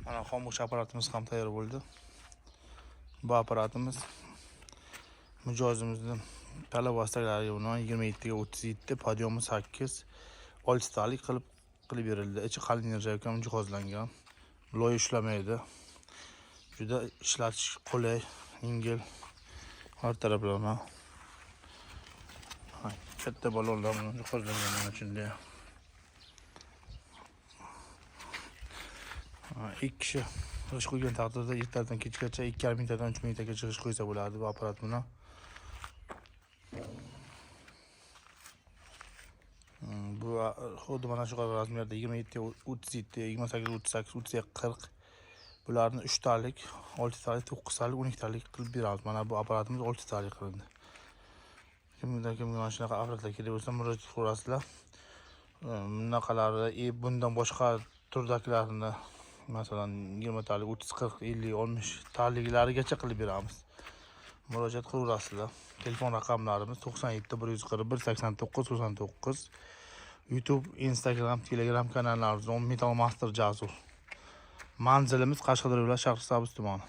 Mana xomush apparatimiz ham tayyor bo'ldi. Bu apparatimiz mijozimizni talab va istaklariga binoan 27 ga 37, подъём i 8, 6 talik qilib berildi. Ichi qalin нержавейка bilan jihozlangan. Loy ushlamaydi. Juda ishlatish qulay, yengil. Har taraflama. Ha, katta balonlar bilan jihozlangan mana shunday. Ha, ikki kishi g'isht qo'ygan taqdirda ertadan kechgacha 2,5 mingtadan 3 mingtagacha g'isht qo'ysa bo'ladi bu apparat bilan. Bu xuddi mana shu размер da 27 37, 28 38, 32 40, bularni 3 talik, 6 talik, 9 talik, 12 talik qilib beramiz. Mana bu apparatimiz 6 talik qilindi. Kimdan kimga mana shunaqa apparatlar kerak bo'lsa, murojaat qilaverasizlar. Bunaqalari bundan boshqa turdagilarini, masalan, 20 talik, 30, 40, 50, 60 taliklarigacha qilib beramiz. Murojaat qilaverasizlar. Telefon raqamlarimiz 97 141 89 99. YouTube, Instagram, Telegram kanallarimiz Metal Master Jasur. Manzilimiz Qashqadaryo viloyati, Shahrisabz tumani.